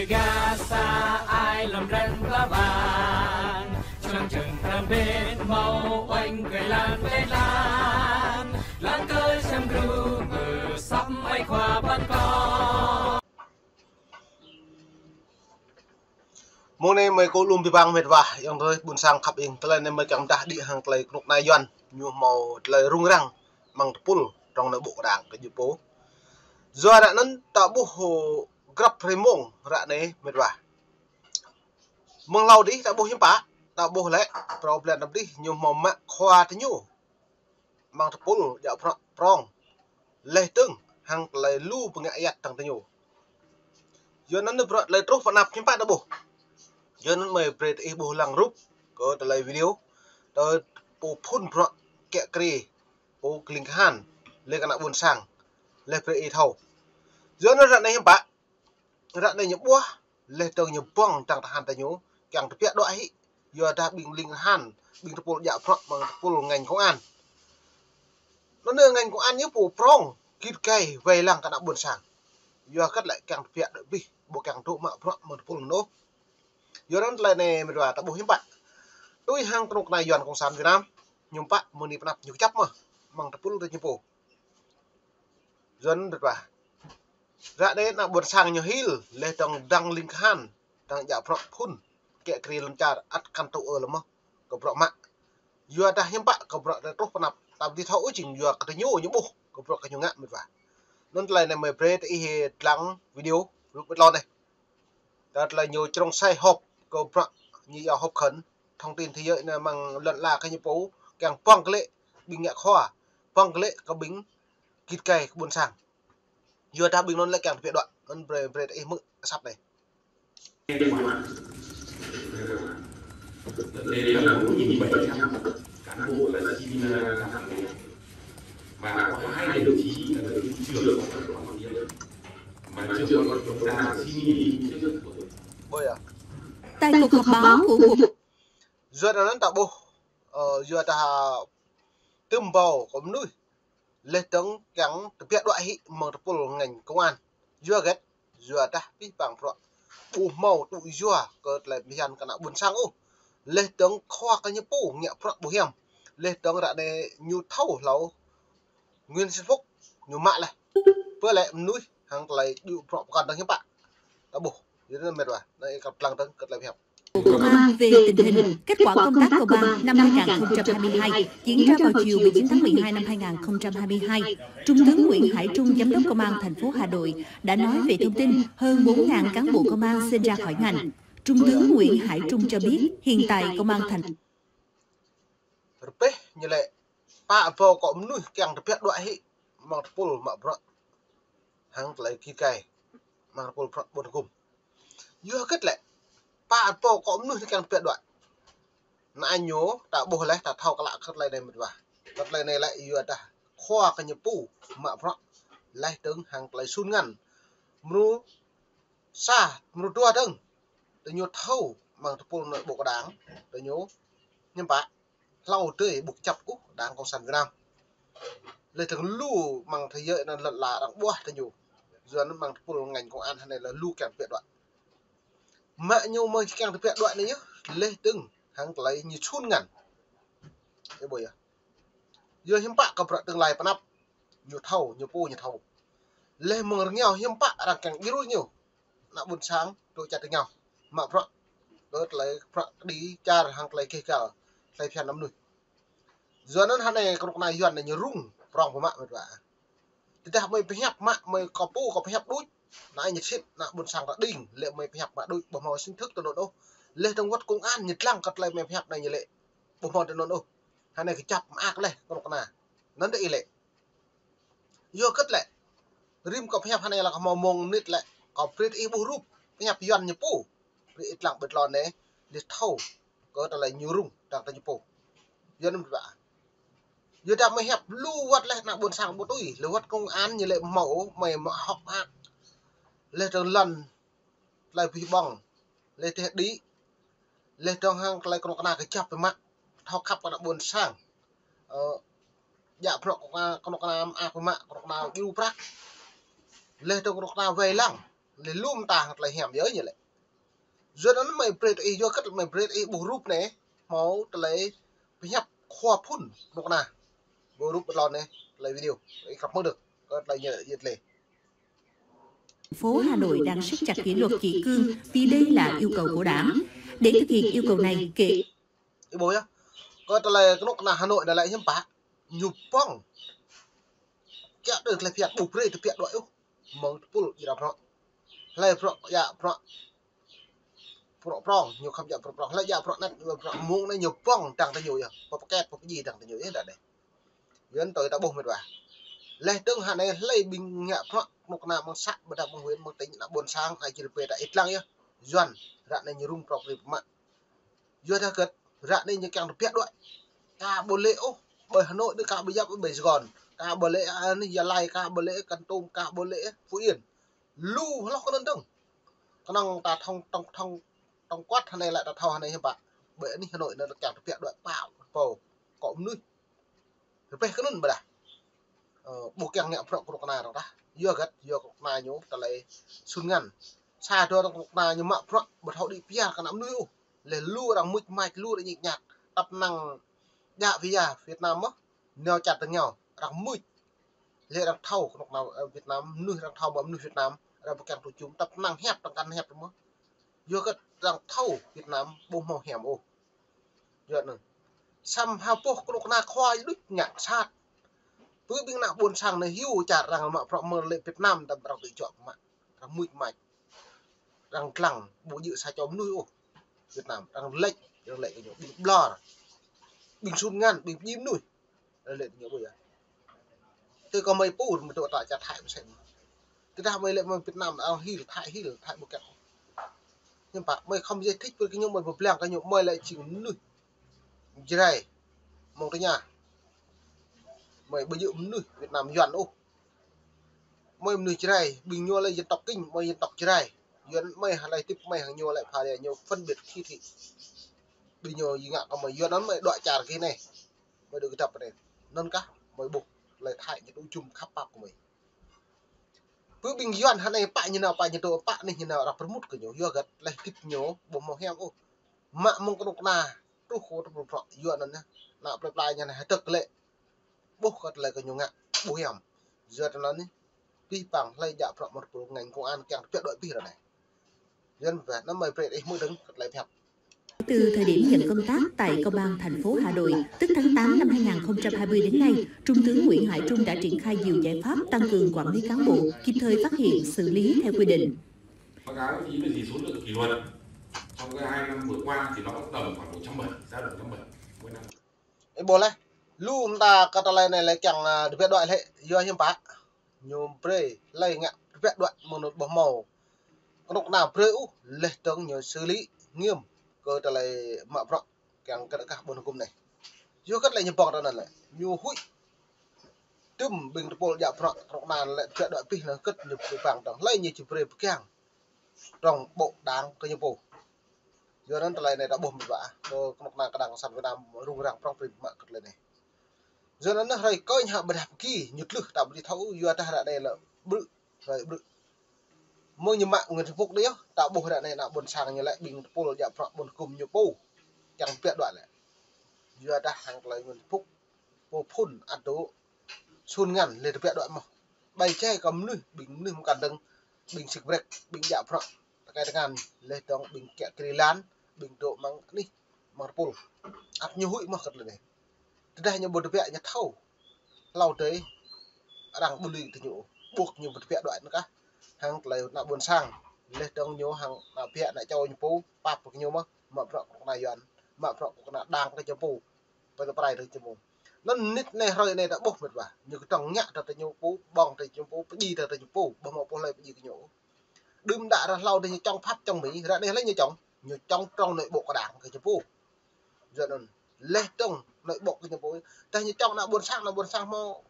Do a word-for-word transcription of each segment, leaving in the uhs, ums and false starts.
Gasa ai lăm răng ba bang, čang čang răng bên mâo oanh kơ lan lĕ lan, lan kơ čang gru mơ săm ai khua băn ko. Mông anei mơi kơ lŭm bi bang mĕt wa, yang tơi ƀuôn sang khăp ing, tơlơi anei mơi kiăng mdah đĭ hăng tơlơi knŭk kna Yuăn, ñu mâo tơlơi rŭng răng, mơ̆ng tơpul, trong anei ƀô̆ kơ đang kơ ñu pô. Yua ară anăn ta ƀuh grăp hrei mông ară anei mĕt wa. Mơ̆ng hlâo dih ta ƀuh hiam pă, ta ƀuh lĕ, prŏng blan dăm dih, ñu mâo mă khua tơ ñu. Mơ̆ng tơpul djă prŏng, prŏng. Leh dơ̆ng, hăng tơlơi lu bơngă ayăt tăng tơ ñu. Yua anăn bruă tơlơi truh pơnăp hiam pă ta ƀuh. Yua anăn mơi brei tơ ih ƀuh lăng rup, kơ tơlơi video, tơ pô phŭn bruă kiă kriê, pô kling kahan, leh kơ ană ƀuôn sang, leh brei ih thâo. Yua anăn ară anei hiam pă, ară anei ñu ƀuah, leh dơ̆ng ñu bŏng tăng tơhan tơ ñu, kiăng tơbiă đuaĭ hĭ, yua dah ƀing kling kahan, ƀing tơpul djă bruă mơ̆ng tơpul ngành công an. Anăn ngành công an ñu pô prŏng, gĭt gai, wai lăng kơ ană ƀuôn sang. Yua kơt lĕ kiăng tơbiă đuaĭ bih, ƀu kiăng dôk mă bruă mơ̆ng tơpul anăn ôh. Yua anăn tơlơi anei mĕt wa ta ƀuh hiam pă. Tui hăng knŭk kna Yuăn Cộng sản Việt Nam, ñu pă mơ̆ng anei pơnăp ñu kjăp mơh, mơ̆ng tơpul tơ ñu pô. Yua anăn mĕt wa. Ară anei ană ƀuôn sang ñu hil, leh dơ̆ng dăng kling kahan, dăng djă bruă phŭn, kiă kriê lăn čar ăt kăn tŭ ơ lăm mơh, kơ bruă mă. Yua dah hiam pă, kơ bruă tơlơi truh pơnăp, ta ƀu thâo ôh jing yua kơ tơ ñu ñu ƀuh, kơ bruă kơ ñu ngă mĕt wa. Anăn tơlơi anei mơi brei tơ ih dlăng video, rup ƀit lŏ anei. Tơdah tơlơi ñu črông sai họp, kơ bruă ñu yua họp khẩn, thông tin thế giới anei mơ̆ng lăn ala kơ ñu pô, kiăng bŏng kơ lĕ, ƀing ngă khua, bŏng kơ lĕ, kơ ƀing gĭt gai kơ ƀuôn sang. Yua dah ƀing anăn lĕ kiăng tơbiă đuaĭ, anăn brei, brei tơ ih hmư̆ asăp anei. Đây là bốn nghìn bảy trăm cán bộ là xin, ờ, ra Hà Nội. Và có hai đồng chí là được trưởng phòng đoàn viên. Mà trưởng phòng đoàn chúng ta xin nghỉ trước. Ôi à. Tại cuộc họp báo của Bộ Yua anăn ta ƀuh, ơ, yua dah tơm ƀâo kơ mnuih. Leh dơ̆ng kiăng tơbiă đuaĭ hĭ mơ̆ng tơpul ngành công an. Yua hgĕt, yua dah pih pang bruă. Ƀu mâo tŭ yua kơ tơlơi bhiăn kơ ană ƀuôn sang ôh. Leh dơ̆ng khua kơ ñu pô ngă bruă ƀu hiam. Leh dơ̆ng ară anei ñu thâo hlâo Nguyễn Xuân Phúc ñu mă leh. Pơ lĕ mnuih hăng tơlơi djŏ bruă pơkŏn dơ̆ng hiam pă. Ta ƀuh, yua anăn mĕt wa, anei kăp dlăng dơ̆ng kơ tơlơi hiam. Bộ Công an về tình hình, kết quả công tác công an năm hai ngàn không trăm hai mươi hai, diễn ra vào chiều mười chín tháng mười hai năm hai ngàn không trăm hai mươi hai. Trung tướng Nguyễn Hải Trung, Giám đốc Công an thành phố Hà Nội, đã nói về thông tin hơn bốn ngàn cán bộ công an xin ra khỏi ngành. Trung tướng Nguyễn Hải Trung cho biết, hiện tại Công an thành Rơbeh ñu lĕ pă ƀâo kơ mnuih kiăng tơbiă đuaĭ hĭ mơ̆ng tơpul mă bruă hăng tơlơi gĭt gai mơ̆ng tơpul bruă ƀuôn hgŭm. Yua hgĕt lĕ pă ƀâo kơ mnuih kiăng tơbiă đuaĭ. Anăn ñu ta ƀuh leh ta thâo klă kơ tơlơi anei mĕt wa. Kơ tơlơi anei lĕ yua dah khua kơ ñu pô mă bruă leh dơ̆ng hăng tơlơi sun ngăn. Mrô sa, mrô dua dơ̆ng. Tơ ñu thâo mơ̆ng tơpul anăn ƀô̆ kơ đang. Tơ ñu hiam pă. Hlâo dih ƀu kjăp ôh đảng Cộng sản Việt Nam. Leh dơ̆ng lu mơ̆ng thế giới anăn lăn ala arăng ƀuah tơ ñu. Yua anăn mơ̆ng tơpul ngành công an hơnei lĕ lu kiăng tơbiă đuaĭ. Mă ñu mơ̆ng kiăng tơbiă đuaĭ anei yơh, leh dơ̆ng hăng tơlơi ñu sun ngăn. Ơ ƀuh yơh. Yua hiam pă kơ bruă tương lai pơnăp. Ñu thâo, ñu pô ñu thâo. Leh mơ̆ng rơngiao hiam pă arăng kiăng djru ñu. Ană ƀuôn sang, dôk čar tơngao. Mă bruă. Kơ tơlơi bruă kđi čar hăng tơlơi keh găl. Tơlơi phiăn ană mnuih. Yua anăn hơnei knŭk kna Yuăn anei ñu rŭng prŏng pơmă mĕt wa. Tơdah mơi pơhiăp mă, mơi kơ pô kơ pơhiăp đuč. Anei ñu sĭt, ană ƀuôn sang ta đing, lĕ mơi pơhiăp mă đuč, ƀu mâo chính thức tơ anăn ôh. Leh dơ̆ng wăt công an ñu dlăng kơ tơlơi mơi pơhiăp anei ñu lĕ. Ƀu mâo tơ anăn ôh. Hơnei kjăp mơak leh knŭk kna. Anăn dih ih lĕ. Yua hgĕt lĕ. Rĭm kơ pơhiăp hơnei lĕ kơ mâo mông mnĭt lĕ. Kơ brei ih ƀuh rup. Pơhiăp Yuăn ñu pô. Brei ih dlăng ƀit lŏ anei. Leh thâo. Kơ tơlơi ñu rŭng. Dăng tơ ñu pô. Yua anăn ƀiă. Yua dah mơi hiăp lu wăt leh ană ƀuôn sang ƀu tui. Leh wăt công an ñu lĕ mâo. Mơi mă hŏk hă. Leh dơ̆ng lăn. Tơlơi bi ƀŏng. Leh teh đĭ. Leh dơ̆ng hăng tơlơi knŭk kna kjăp bi mă. Thâo khăp kơ ană ƀuôn sang. Ơ, djă bruă knŭk kna, knŭk kna mơak bi mă, knŭk kna djru prăk. Leh dơ̆ng knŭk kna wai lăng. Leh lu mta tlei hiam yơh ñu lĕ. Yua anăn mei brei tơ ih, yua kơ mei brei tơ ih ƀuh rup anei, hmâo tlei pơhiăp khua phŭn knŭk kna. Ƀuh rup tlôn anei, tlei video. Ih kăp mơ̆ng dơ̆ng, kơ tlei ñu yơh tlei. Phố Hà Nội đang siết chặt kỷ luật kỷ cương vì đây là yêu cầu của Đảng. Để thực hiện yêu cầu này, kể Ih ƀuh yơh. Kơ tlei knŭk kna Hà Nội anei lĕ hiam pă. Ñu pŏng. Kiă tơ tlei phiăn ƀu brei tơ piă đuĕ ôh. Mơ̆ng tơpul jrap prŏng. Hlei prŏng, ya prŏng. Prŏng prŏng, ñu khăm ya prŏng prŏng. Hlei ya prŏng net, ñu prŏng mơ̆ng anei ñu pŏng dăng tơ ñu yơh. Pơpket, pơpjih dăng tơ ñu yơh, đa đei. Yuăn tui ta ƀuh mĭt wa. Leh dơ̆ng hă anei hlei ƀing ngă prŏng knŭk kna mơ̆ng să, ƀiădah mơ̆ng huyện, mơ̆ng tỉnh, ană ƀuôn sang, ană čĭ rơpê ta ih dlăng yơh. Yuăn, ră anei ñu rŭng prŏng brei mă. Yua dah kơt, ră anei ñu kiăng tơ piă đuĕ. Ka ƀu lĕ ôh, ƀơi Hà Nội anei ka ƀu yap ƀơi Sài Gòn. Ka ƀu lĕ, a, anei Gia Lai, ka ƀu lĕ Kon Tum, ka ƀu lĕ Phú Yên. Lu hloh kơ anăn dơ̆ng. Knŏng ta thŏng, thŏng, thŏng, thŏng kuăt hă anei lĕ ta thâo hă anei hiam pă. Ƀơi anei Hà Nội anăn kiăng tơ piă đuĕ pă pô. Kơ mnuih. Rơpeh kơ anăn ƀiădah. Ơ, ƀu kiăng ngă prŏng knŭk kna arăng tah. Yua găt, yua knŭk kna ñu tlei sun ngăn. Sa dua arăng knŭk kna ñu mă prŏng, ƀu thâo đĭ piar kơ ană mnuih ôh. Leh lu arăng mưč mač, lu arăng ñik ñak. Tăp năng djă Việt Nam mơh, nao čăt tơ ngao, arăng mưč. Leh arăng thâo knŭk kna, ơ, Việt Nam, mnuih arăng thâo mă mnuih Việt Nam, arăng ƀu kiăng tŭ jum, tăp năng hiăp, arăng kăn hiăp mơh. Yua kơ arăng thâo Việt Nam ƀu hmâo hiam ôh. Yua anăn. Săm ha boh knŭk kna khua đuč ngă sat. Pơ ƀing ană ƀuôn sang anei hiu čar arăng mă prŏng mơ̆ng lĕ Việt Nam đăm arăng tui čuă mă. Arăng mưč mač. Arăng dlăng ƀu djơ̆ sa čô mnuih ôh. Việt Nam, arăng lĕč, arăng lĕč kơ ñu ƀing blor. Ƀing sun ngăn, ƀing pơjing mnuih. Arăng lĕč kơ ñu ƀu ya. Tơ kơ mei pur, mei tŭ ta čăt Thái msĕ. Tơdah mei lĕ mei Việt Nam, arăng hil, Thái hil, Thái ƀu kiăng. Hiam pă, mei khŏm giải thích brei kơ ñu, mei ƀu blang kơ ñu, mei lĕ jing mnuih Jrai. Mơ̆ng tơ ñu. Mei ƀu djơ̆ mnuih Việt Nam Yuăn ôh. Mei mnuih Jrai, ƀing ñu lĕ dân tộc Kinh, mei dân tộc Jrai. Yuăn mei hlei tip mei hăng ñu lĕ pha lĕ ñu phân biệt khi thì. Ƀing ñu yua ngă kơ mei Yuăn anăn mei đuĕ čar kơ anei. Mei đuĕ kdăp anei. Anăn kah, mei ƀuh, lĕ Thái ñu tŭ jum khăp pap kơ mei. Pơ ƀing Yuăn hă anei pă ñu nao, pă ñu tŭ, pă anei ñu nao, arăng pơmŭt kơ ñu, yua găt, leh tip ñu, ƀu hmâo hiam ôh. Mă mơ̆ng knŭk kna, truh kơ tơpul prŏng, yua anăn anei, ană plei pla ñu anei, hơdơ̆k lĕ. Ƀuh kơ tlei kơ ñu ngă, ƀu hiam. Yua anăn anei, pih păng, hlei djă prŏng mơ̆ng tơpul ngành công an kiăng tơ piă đuĕ pih ară anei. Yuăn wĕ, anăn mei brei ih mơ̆ng dơ̆ng kơ tlei phiăn. Từ thời điểm nhận công tác tại Công an thành phố Hà Nội, tức tháng tám năm hai ngàn không trăm hai mươi đến nay, Trung tướng Nguyễn Hải Trung đã triển khai nhiều giải pháp tăng cường quản lý cán bộ, kịp thời phát hiện, xử lý theo quy định. Báo cáo với Chí về chỉ số lượng kỷ luật trong cái hai năm vừa qua thì nó tầm khoảng một trăm bảy, dao động một trăm bảy mỗi năm. Ê, ƀuh leh. Lu mta kơ tlei anei lĕ kiăng, a, tơ piă đuĕ lĕ, yua hiam pă. Ñu brei, hlei ngă tơ piă đuĕ mơ̆ng anăn ƀu hmâo knŭk kna brei ôh, leh dơ̆ng ñu xử lý nghiêm kơ tlei mă prŏng kiăng kơ kah ƀuôn hgŭm anei. Yua kơ tlei ñu pŏng tơ anăn lĕ, ñu huĭ. Tŭm ƀing tơpul djă prŏng knŭk kna lĕ tơ piă đuĕ pih lĕ kơ ñu pih păng dơ̆ng. Hlei ñu či brei pơkiăng. Trong bộ đảng kơ ñu pô. Yua anăn tlei anei ta ƀuh mĭt wa, kơ knŭk kna kđang cộng sản Việt Nam rŭng răng prŏng brei mă kơ tlei anei. Yua anăn hruê kơñ hă ƀiădah pơgi, ñu tlưh ta ƀu thâo, yua dah ară anei lĕ ƀrư̆, hruê ƀrư̆. Mơ̆ng ñu mă Nguyễn Xuân Phúc dih yơh, ta ƀuh ară anei ană ƀuôn sang ñu lĕ ƀing tơpul djă prŏng ƀuôn hgŭm ñu pô, kiăng tơ piă đuĕ lĕ. Yua dah hăng tlei Nguyễn Xuân Phúc, pô phŭn ăt dôk sun ngăn lĕ tơ piă đuĕ mơh. Ƀai jai kơ mnuih, ƀing mnuih mkăn dơ̆ng, ƀing sik brek, ƀing djă prŏng, tơkai tơngan, leh dơ̆ng ƀing kiă kriê lan, ƀing dôk mơ̆ng anih, mơ̆ng tơpul. Ăt ñu huĭ mơh kơ tlei anei. Tơdah ñu ƀu tơ piă ñu thâo. Hlâo dih, arăng ƀu lui tơ ñu, ƀuh ñu ƀu tơ piă đuĕ anăn kah. Hăng tlei ană ƀuôn sang, leh dơ̆ng ñu hăng ană biă ană čô ñu pô, pap kơ ñu mơh, mă prŏng knŭk kna Yuăn, mă prŏng knŭk kna đảng kơ ñu pô. Pơ tơ prai tơ ñu pô. Anăn nĭt anei hruê anei ta ƀuh mĭt wa. Ñu kdơ̆ng ngă tơ ñu pô, ƀơ̆ng tơ ñu pô, pơjing tơ ñu pô, ƀu hmâo pô hlei pơjing kơ ñu. Đưm đă ară hlâo dih ñu čŏng Pháp čŏng Mi, ară anei hlei ñu čŏng, ñu čŏng trong nội bộ kơ đảng kơ ñu pô. Yua anăn, leh trong nội bộ kơ ñu pô. Tơdah ñu čŏng ană ƀuôn sang, ană ƀuôn sang mâo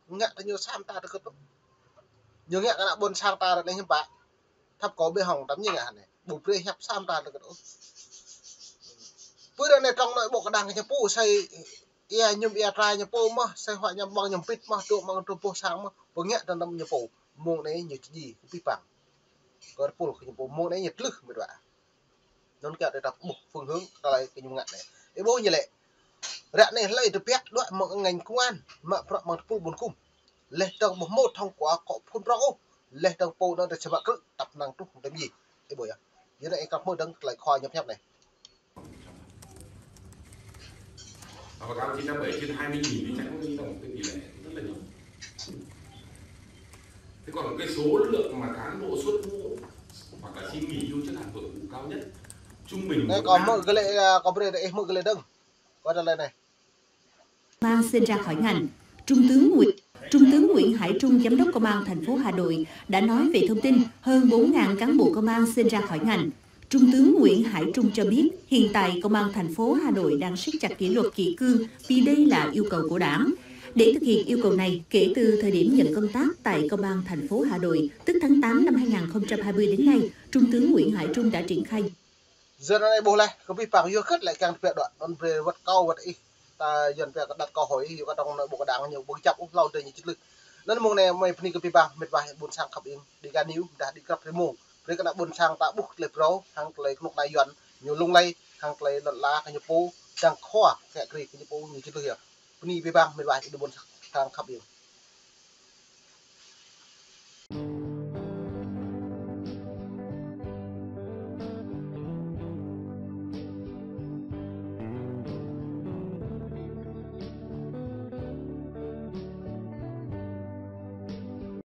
ngă tơ ñu sa mta tơkơt. Ñu ngă kơ ană ƀuôn sang ta ară anei hiam pă. Thâo kơ bi hŏng tăm ñu ngă anei. Ƀu brei hiăp sa mta tơkơt ôh. Pơ ară anei trong nội bộ kơ đảng kơ ñu pô, asei ia ñŭm ia trai ñu pô mơh, asei huă ñu ƀơ̆ng ñu pĭt mơh, tŭ mơ̆ng tŭ boh sang mơh, pơngă tơ anăn ñu pô. Mơ̆ng anei ñu či djŏ kơ pih păng. Kơ tơpul kơ ñu pô mơ̆ng anei ñu tlưh mĭt wa. Anăn kơ drei ta ƀuh phương hướng tơlơi kơ ñu ngă anei. Ih ƀuh ñu lĕ. Ră anei hlei tơbiă đuĕ mơ̆ng ngành công an, mă bruă mơ̆ng tơpul ƀuôn kum. Leh dơ̆ng ƀuh mâo thông qua kŏ phun prŏng ôh. Leh dơ̆ng pô anăn drei čhơ mă krư̆ tăp năng truh mdem yê. Ih ƀuh yơh. Yua anei ih kăp hmư̆ dơ̆ng tơlơi khua ñăp ñăp anei. Và báo cáo chín trăm bảy trên hai mươi nghìn thì chắc cũng trong cái tỷ lệ rất là nhỏ. Thế còn cái số lượng mà cán bộ xuất ngũ hoặc là xin nghỉ hưu trước hạn tuổi phục vụ cao nhất trung bình Anei một kâo năm hmư̆ gơ̆ lĕ, a, kâo brei ih hmư̆ gơ̆ lĕ dơ̆ng. Kâo tơlơi anei. Mang xin ra khỏi ngành. Trung tướng Nguyễn, Trung tướng Nguyễn Hải Trung, Giám đốc Công an thành phố Hà Nội, đã nói về thông tin hơn bốn ngàn cán bộ công an xin ra khỏi ngành. Trung tướng Nguyễn Hải Trung cho biết, hiện tại Công an thành phố Hà Nội đang siết chặt kỷ luật kỷ cương vì đây là yêu cầu của Đảng. Để thực hiện yêu cầu này, kể từ thời điểm nhận công tác tại Công an thành phố Hà Nội, tức tháng tám năm hai ngàn không trăm hai mươi đến nay, Trung tướng Nguyễn Hải Trung đã triển khai Yua anei ƀuh leh, kơ bi păng yua kơt lĕ kiăng tơbiă đuĕ, anăn brei wăt kâo wăt ih. Ta Yuăn pia kơ đặt câu hỏi, yua kơ trong nội bộ đảng ñu ƀu kjăp ôh, hlâo drei ñu čĭt lưh. Anăn mông anei mei bơni kơ bi păng, mĭt wa ƀuôn sang khăp ing, Dega News, dah Dega Primo. Brei kơ ană ƀuôn sang ta ƀuh tơlơi phrâo, hăng tơlơi knŭk kna Yuăn, ñu lông lei, hăng tơlơi lăn ala kơ ñu pô, dăng khua, kơ kri kơ ñu pô, ñu čĭt lưh yơh. Bơni bi păng, mĭt wa ƀuôn sang khăp ing.